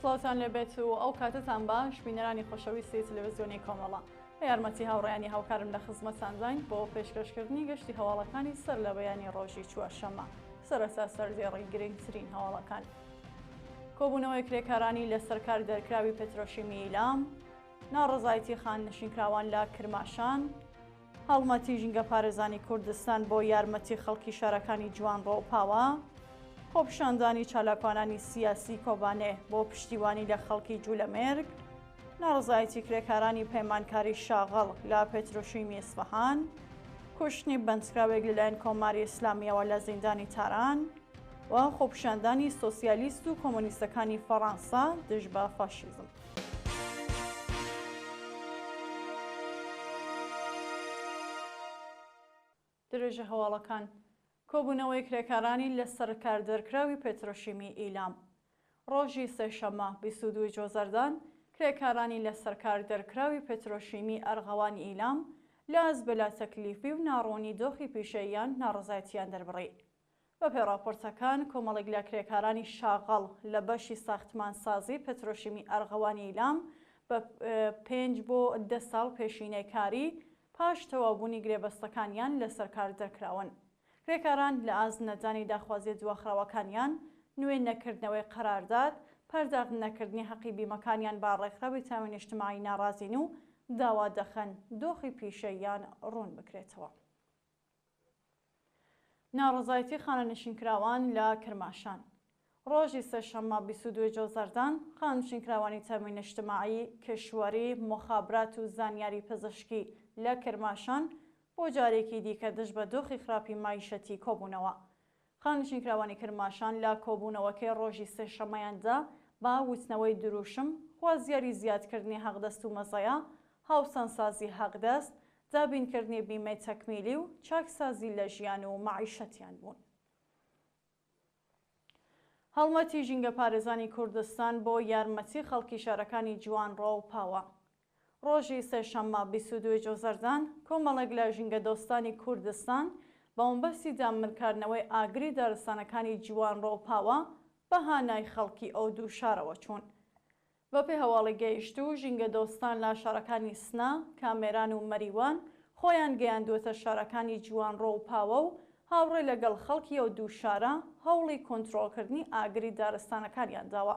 سڵاوتان لێبێت و ئەو کاتەتان باش بینەرانی خۆشەویستی تەلەڤزیۆنی کۆمەڵە. بە یارمەتی هاوڕێیانی هاوکارم لە خزمەتتانداین بۆ پێشکەشکردنی گەشتی هەواڵەکانی سەر لە بەیانی ڕۆژی چوارشەممە. سەرەتا سەردێڕی گرنگترین هەواڵەکان. کۆبوونەوەی کرێکارانی لەسەر کار دەرکراوی پترۆشیمی ئیلام، ناڕەزایەتی خانەنشینکراوان لە کرماشان، هەڵمەتی ژینگەپارێزانی کوردستان بۆ یارمەتی خەڵکی شارەکانی جوانڕۆ و پاوە، خۆپیشاندانی چالاکوانانی سیاسی کۆبانێ بۆ پشتیوانی لە خەڵکی جولەمێرگ، ناڕەزایەتی کرێکارانی پەیمانکاری شاغڵ لە پێترۆشیمی ئیسفەهان، کوشتنی بەندکراوێک لەلایەن کۆماری ئیسلامییەوە لە زیندانی تاران و خۆپیشاندانی سۆسیالیست و کۆمۆنیستەکانی فەڕانسە دژ بە فاشیزم. درێژە هەواڵەکان، کۆبوونەوەی کرێکارانی لەسەرکاردەرکراوی پێترۆشیمی ئیلام ڕۆژی سێشەممە 22 جۆزەردان کرێکارانی لەسەرکاردەرکراوی پێترۆشیمی ئەرغەوانی ئیلام لە ئاست بەلاتەکلیفی و ناڕوونی دۆخی پیشەییان ناڕەزایەتییان دەربڕی. بەپێی ڕاپۆرتەکان، کۆمەڵێک لە کرێکارانی شاغڵ لە بەشی ساختمانسازی پترۆشیمی ئەرغەوانی ئیلام بە پێنج بۆ دە ساڵ پێشینەی کاری، پاش تەواوبوونی گرێبەستەکانیان لەسەر کار دەرکراون. کرێکاران لە ئاست نەدانی داخوازییە دواخراوەکانیان، نوێ نەکردنەوەی قەرارداد، پەرداخت نەکردنی هەقی بیمەکانیان بە ڕێکخراوی تاوی نیشتمایی ناڕازین و داوا دەخەن دۆخی پیشەییان ڕوون بکرێتەوە. ناڕەزایەتی خانەنشینکراوان لە کرماشان. ڕۆژی سێشەممە 22 جۆزەردان، خانەنشینکراوانی تەرمی نیشتماعی، کشوەری، موخابرات و زانیاری پزشکی لە کرماشان بۆ جارێکی دیکە دژ بە دۆخی خراپی مەعیشەتی کۆبوونەوە. خانەنشینکراوانی کرماشان لە کۆبوونەوەکەی ڕۆژی سێشەممەیاندا بە وتنەوەی دروشم، خوازیاری زیادکردنی حەقدەست و مەزایا، هاوسانسازی حەقدەست، دابینکردنی بیمەی تەکمیلی و چاکسازی لە ژیان و مەعیشەتیان بوون. هەڵمەتی ژینگەپارێزانی کوردستان بۆ یارمەتی خەڵکی شارەکانی جوانڕۆ و پاوە. ڕۆژی سێشەممە 22 جۆزەردان، کۆمەڵێک لە ژینگەدۆستانی کوردستان بە مەبەستی دامرکاندنەوەی ئاگری دارستانەکانی جوانڕۆ و پاوە بە هانای خەڵکی ئەو دوو شارەوە چوون. بەپێی هەواڵی گەیشتوو، ژینگەدۆستان لە شارەکانی سنە، کامێران و مەریوان خۆیان گەیاندووەتە شارەکانی جوانڕۆ و پاوە و هاوڕێ لەگەڵ خەڵکی ئەو دوو شارە هەوڵی کۆنترۆڵکردنی ئاگری دارستانەکانیان داوە.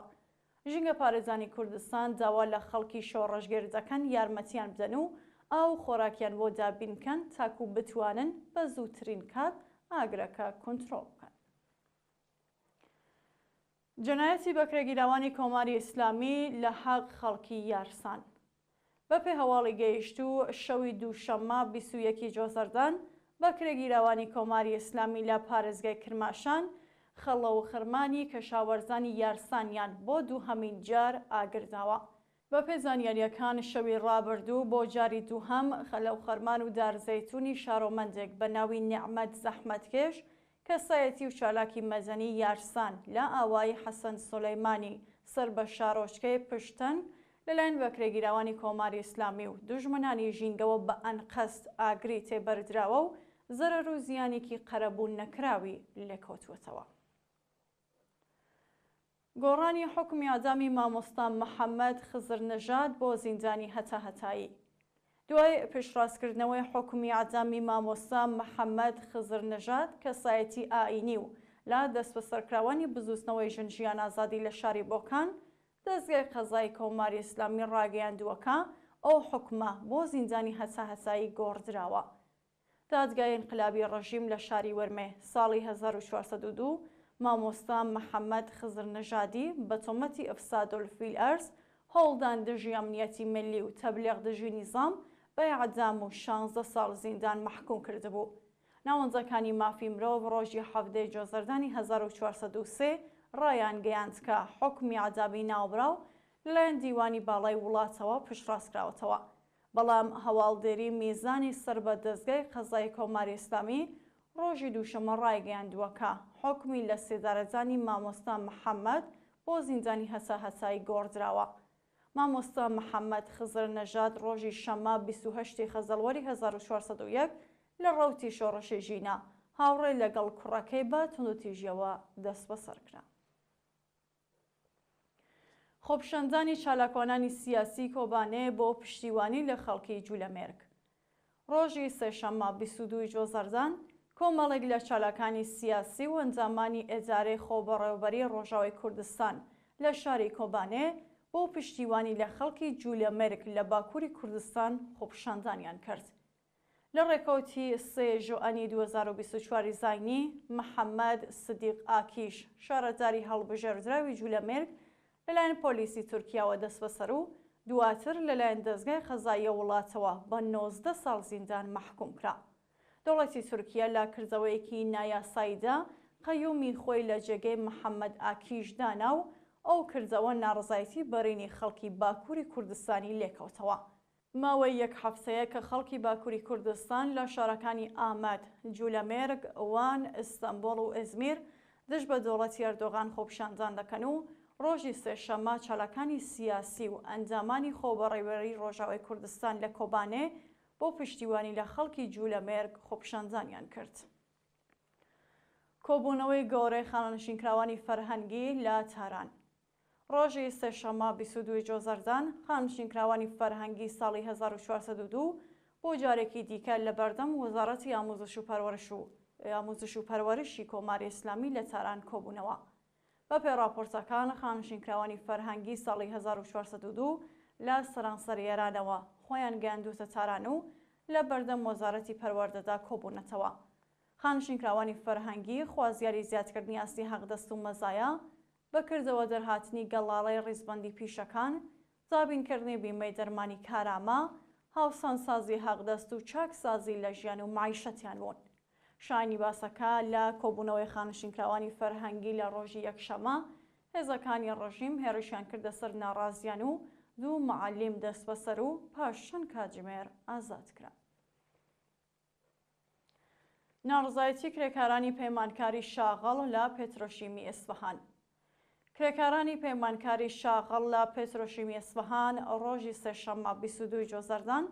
ژینگەپارێزانی کوردستان داوا لە خەڵکی شۆڕشگێر دەکەن یارمەتیان بدەن و ئاو و خۆراکیان بۆ دابین بکەن تاکوو بتوانن بە زووترین کات ئاگرەکە کونترۆڵ بکەن. جەنایەتی بەکرێگیراوانی کۆماری ئیسلامی لە حەق خەڵکی یارسان. بەپێ هەواڵی گەیشتوو شەوی دووشەممە 21 ی جۆزەردان بەکرێگیراوانی کۆماری ئیسلامی لە پارێزگای کرماشان خەڵە و خرمانی کەشاوەرزانی یارسانیان بۆ دووهەمین جار ئاگر داوە. بەپێ زانیارییەکان شەوی ڕابردوو بۆ جاری دووهەم خەلە و خەرمان و دار زەیتوونی شارۆمەندێک بە ناوی نیعمەت زەحمەتکێش کەسایەتی و چالاکی مەدەنی یارسان لە ئاوایی حەسەن سولەیمانی سەر بە شارۆچکەی پشتەن لەلایەن بەکرێگیراوانی کۆماری ئیسلامی و دوژمنانی ژینگەوە بە ئەنقەست ئاگری تێبەردراوە و زەرەر و زیانێکی قەرەبوو نەکراوی لێکەوتووەتەوە. گۆڕانی حوکمی ئیعدامی مامۆستا محەمەد خزرنژاد بۆ زیندانی هەتاهەتایی دوای پشتڕاستکردنەوەی حوکمی ئیعدامی مامۆستا محەمەد خزرنژاد کەسایەتی ئایینی و لە دەستبەسەرکراوانی بزووتنەوەی ژن ژیان ئازادی لە شاری بۆکان دەزگای قەزایی کۆماری ئیسلامی ڕاگەیاندووە کە ئەو حوکمە بۆ زیندانی هەتاهەتایی گۆڕدراوە. دادگای ئینقلابی ڕژیم لە شاری ورمێ ساڵی 1402 مامۆستا محەمەد خزرنژادی بە تۆمەتی افساد فی الارض، هەوڵدان دژی ئەمنیەتی ملی و تەبلیغ دژی نیزام بە ئێعدام و شانزدە ساڵ زیندان مەحکووم کردبوو. ناوەندەکانی مافی مرۆڤ ڕۆژی حەڤدە ی جۆزەردانی 1403 ڕایانگەیاند کە حوکمی ئیعدامی ناوبراو لەلایەن دیوانی باڵای وڵاتەوە پشتڕاستکراوەتەوە. بەڵام هەواڵدێری میزانی سەر بە دەزگای قەزایی کۆماری ئیسلامی ڕۆژی دووشەممە ڕایگەیاندووە کە حوکمی لە سێدارەدانی مامۆستا محەممەد بۆ زیندانی هەتاهەتایی گۆڕدراوە. مامۆستا محەممەد خزرنەژاد ڕۆژی شەممە 28 ی خەزەڵوەری 1401 لە ڕەوتی شۆڕشی ژینا هاوڕێ لەگەڵ کوڕەکەی بە توندوتیژییەوە دەستبەسەر کرا. خۆپیشاندانی چالاکوانانی سیاسی کۆبانێ بۆ پشتیوانی لە خەڵکی جولەمێرگ. ڕۆژی سێشەممە 22 ی جۆزەردان، کۆمەڵێک لە چالاکانی سیاسی و ئەندامانی ئێدارەی خۆبەڕێوەبەریی ڕۆژاوای کوردستان لە شاری کۆبانێ بۆ پشتیوانی لە خەڵکی جولەمێرگ لە باکووری کوردستان خۆپیشاندانیان کرد. لە ڕێکەوتی سێ ژوئەنی 2024 ی زاینی، محەمەد سدیق ئاکیش، شارەداری هەڵبژێردراوی جولەمێرگ لەلایەن پۆلیسی تورکیاوە دەستبەسەر و دواتر لەلایەن دەزگای قەزایی وڵاتەوە بە 19 ساڵ زیندان مەحکوم کرا. دەوڵەتی تورکیە لە کردەوەیەکی نایاساییدا قەیومی خۆی لە جێگەی محەمەد ئاکیش دانا و ئەو کردەوە ناڕەزایەتی بەرینی خەڵکی باکووری کوردستانی لێکەوتەوە. ماوەی یەک هەفتەیە کە خەڵکی باکوری کوردستان لە شارەکانی ئامەد، جولەمێرگ، وان، ئیستەنبوڵ و ئیزمیر دژ بە دەوڵەتی ئەردۆغان خۆپیشاندان دەکەن و ڕۆژی سێشەممە چالاکانی سیاسی و ئەندامانی خۆبەڕێوەبەریی ڕۆژاوای کوردستان لە کۆبانێ بۆ پشتیوانی لە خەڵکی جولەمێرگ خۆپیشاندانیان کرد. کۆبوونەوەی گەورەی خانەنشینکراوانی فەرهەنگی لە تاران. ڕۆژی سێشەممە 22 ی جۆزەردان، خانەنشینکراوانی فەرهەنگی ساڵی 1402 بۆ جارێکی دیکە لە بەردەم وەزارەتی ئاموزش و پەروەرش و ئاموزش و پەروەرشی کۆماری ئیسلامی لە تاران کۆبوونەوە. بەپێی ڕاپۆرتەکان، خانەنشینکراوانی فەرهەنگی ساڵی 1402 لە سەرانسەری ئێرانەوە خۆیان گەیاندووەتە تاران و لە بەردەم وەزارەتی پەروەردەدا کۆبوونەتەوە. خانەنشینکراوانی فەرهەنگی خوازیاری زیادکردنی ئاستی حەقدەست و مەزایا، بە کردەوە دەرهاتنی گەڵاڵەی ڕیزبەندی پیشەکان، دابینکردنی بیمەی دەرمانی کارامە، هاوسانسازی حەقدەست و چاکسازی لە ژیان و مەعیشەتیان بوون. شایانی باسە کە لە کۆبوونەوەی خانەنشینکراوانی فەرهەنگی لە ڕۆژی یەکشەممە، هێزەکانی ڕژیم هێڕشیان کردە سەر ناڕازیان و دوو معەلیم دەستبەسەر و پاش چەند کاتژمێر ئازاد کران. ناڕەزایەتی کرێکارانی پەیمانکاری شاغڵ لە پێترۆشیمی ئیسفەهان. کرێکارانی پەیمانکاری شاغڵ لە پێترۆشیمی ئیسفەهان ڕۆژی سێشەممە 22 جۆزەردان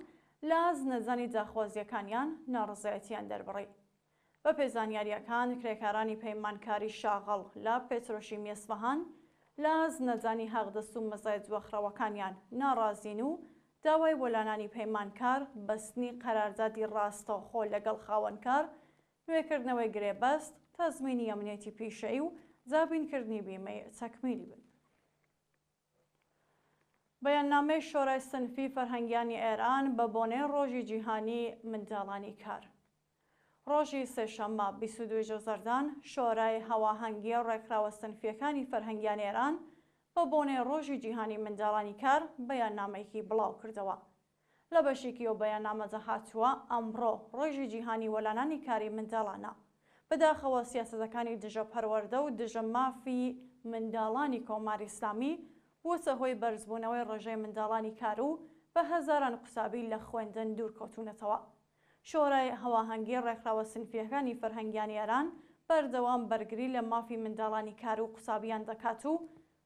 لە زنەزانی داخوازییەکانیان ناڕەزایەتییان دەربڕی. بەپێی زانیارییەکان کرێکارانی پەیمانکاری شاغڵ لە پێترۆشیمی ئیسفەهان لە نەدانی حەقدەست و مەزای دواخراوەکانیان ناڕازین و داوای وەلانانی پەیمانکار، بەستنی قەراردادی ڕاستەوخۆ لەگەڵ خاوەنکار، نوێکردنەوەی گرێبەست، تەزمینی ئەمنیەتی پیشەیی و دابینکردنی بیمەی تەکمیلی بن. بەیاننامەی شۆرای سنفی فەرهەنگیانی ئێران بە بۆنەی ڕۆژی جیهانی منداڵانی کار. ڕۆژی سێشەممە 22 جۆزەردان، شۆرای هەواهەنگیی ڕێکخراوە سنفییەکانی فەرهەنگیانی ئێران بە بۆنەی ڕۆژی جیهانی منداڵانی کار بەیاننامەیەکی بڵاو کردەوە. لە بەشێکی ئەو بەیاننامەدا هاتووە، ئەمڕۆ ڕۆژی جیهانی وەلانانی کاری منداڵانە. بەداخەوە سیاسەتەکانی دژە پەروەردە و دژە مافی منداڵانی کۆماری ئیسلامی بووەتە هۆی بەرزبوونەوەی ڕێژەی منداڵانی کار و بە هەزاران قوتابی لە خوێندن دوورکەوتوونەتەوە. شۆرای هەواهەنگی ڕێکخراوە سنفییەکانی فەرهەنگیانی ئێران بەردەوام بەرگری لە مافی منداڵانی کار و قوتابیان دەکات و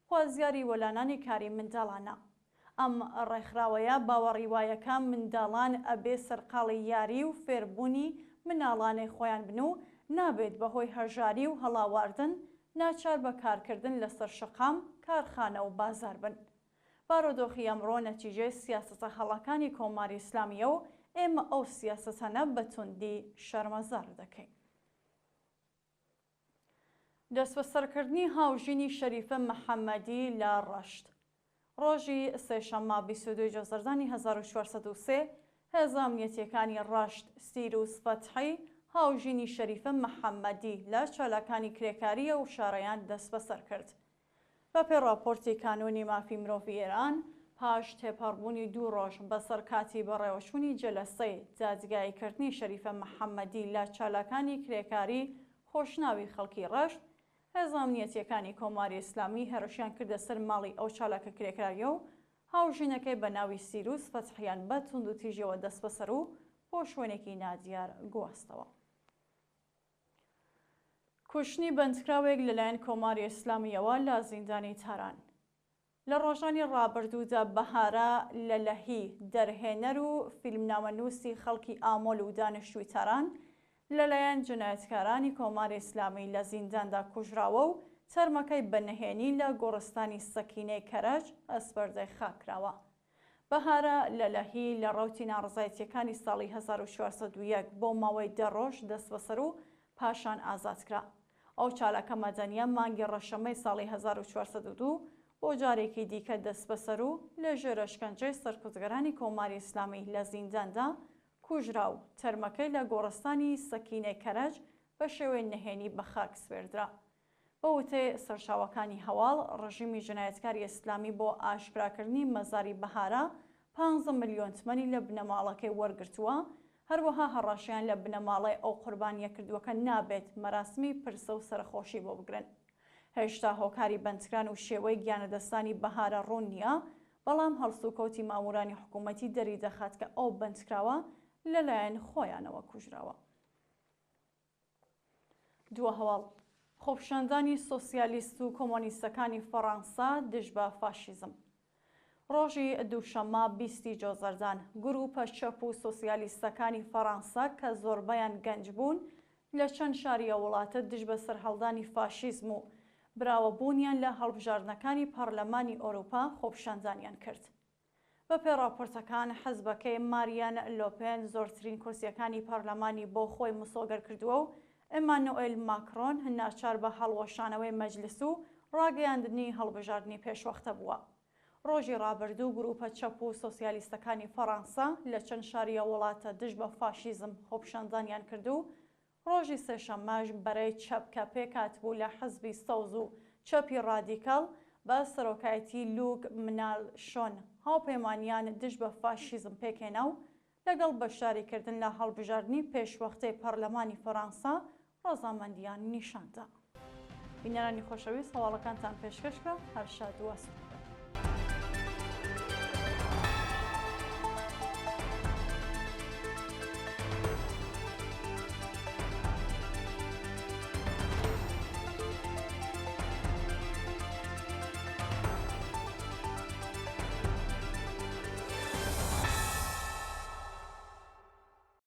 خوازیاری وەلانانی کاری منداڵانە. ئەم ڕێکخراوەیە باوەڕی وایە کە منداڵان ئەبێ سەرقاڵی یاری و فێربوونی مناڵانەی خۆیان بن و نابێت بە هۆی هەژاری و هەڵاواردن ناچار بە کارکردن لەسەر شەقام، کارخانە و بازار بن. بارودۆخی ئەمڕۆ نەتیجەی سیاسەتە هەڵەکانی کۆماری ئیسلامییە و ئێمە ئەو سیاسەتانە بە توندی شەرمەزار دەکەین. دەستبەسەرکردنی هاوژینی شەریفە محەممەدی لە ڕەشت. ڕۆژی سێشەممە 22 جۆزەردانی 1403 هێزە ئەمنیەتییەکانی ڕەشت سیروس فەتحی هاوژینی شەریفە محەممەدی لە چالاکانی کرێکاریی ئەو شارەیان دەستبەسەر کرد. بەپێی ڕاپۆرتی کانوونی مافی مرۆڤی ئێران، پاش تێپەڕبوونی دوو ڕۆژ بەسەر کاتی بەڕێوەچوونی جەلەسەی دادگاییکردنی شەریفە محەممەدی لە چالاکانی کرێکاری خۆشناوی خەڵکی ڕەشت، هێزە ئەمنیەتییەکانی کۆماری ئیسلامی هێڕشیان کردە سەر ماڵی ئەو چالاکە کرێکارییە و هاوژینەکەی بە ناوی سیروس فەتحیان بە توندوتیژیەوە دەستبەسەر و بۆ شوێنێکی نادیار گواستەوە. کوشتنی بەندکراوێک لەلایەن کۆماری ئیسلامییەوە لە زیندانی تاران. لە ڕۆژانی ڕابردوودا بەهارە لەلەهی، دەرهێنەر و فیلمنامەنووسی خەڵکی ئامۆل و دانیشتووی تاران، لەلایەن جنایەتکارانی کۆماری ئیسلامی لە زینداندا کوژراوە و تەرمەکەی بە نهێنی لە گۆڕستانی سەکینەی کەرەج ئەسپەردەی خاک کراوە. بەهارە لەلەهی لە ڕەوتی ناڕەزایەتییەکانی ساڵی 1401 بۆ ماوەی دە ڕۆژ دەستبەسەر و پاشان ئازاد کرا. ئەو چالاکە مەدەنییە مانگی ڕەشەمەی ساڵی 1402 بۆ جارێکی دیکە دەستبەسەر و لە ژێر ئەشکەنجەی سەرکوتگەرانی کۆماری ئیسلامی لە زینداندا کوژرا و تەرمەکەی لە گۆڕستانی سەکینەی کەرەج بە شێوەی نهێنی بە خاک سپێردرا. بە وتەی سەرچاوەکانی هەواڵ، ڕژیمی جنایەتکاری ئیسلامی بۆ ئاشکراکردنی مەزاری بەهارە پانزە ملیۆن تمەنی لە بنەماڵەکەی وەرگرتووە، هەروەها هەڕەشەیان لە بنەماڵەی ئەو قوربانییە کردووە کە نابێت مەراسمی پرسە و سەرەخۆشی بۆ بگرن. هێشتا هۆکاری بەندکران و شێوەی گیانلەدەستدانی بەهارە ڕوون نییە، بەڵام هەڵسوکەوتی ماموورانی حکوومەتی دەریدەخات کە ئەو بەندکراوە لەلایەن خۆیانەوە کوژراوە. دوا هەواڵ، خۆپیشاندانی سۆسیالیست و کۆمۆنیستەکانی فەڕانسە دژ بە فاشیزم. ڕۆژی دووشەممە 20 ی جۆزەردان، گرووپە چەپ و سۆسیالیستەکانی فەڕانسە کە زۆربەیان گەنج بوون، لە چەند شاری ئەو وڵاتە دژ بە سەرهەڵدانی فاشیزم و براوەبوونیان لە هەڵبژاردنەکانی پەڕلەمانی ئەوروپا خۆپیشاندانیان کرد. بەپێی ڕاپۆرتەکان، حزبەکەی ماریان لۆپێن زۆرترین کورسییەکانی پەرلەمانی بۆ خۆی مسۆگەر کردووە و ئێمانۆئێل ماکرۆن ناچار بە هەڵوەشانەوەی مەجلس و ڕاگەیاندنی هەڵبژاردنی پێشوەختە بووە. ڕۆژی ڕابردوو گرووپە چەپ و سۆسیالیستەکانی فەڕانسە لە چەند شاری ئەو وڵاتە دژ بە فاشیزم خۆپیشاندانیان کرد و ڕۆژی سێشەممەش بەرەی چەپ کە پێکهاتبوو لە حزبی سەوز و چەپی ڕادیکاڵ بە سەرۆکایەتی لوک منالشۆن هاوپەیمانیان دژ بە فاشیزم پێکهێنا و لەگەڵ بەشداریکردن لە هەڵبژاردنی پێشوەختەی پەرلەمانی فەرانسا ڕەزامەندیان نیشاندا. بینەرانی خۆشەویست هەواڵەکانتان پێشکەش کرا هەر شاد و ئاسوودە.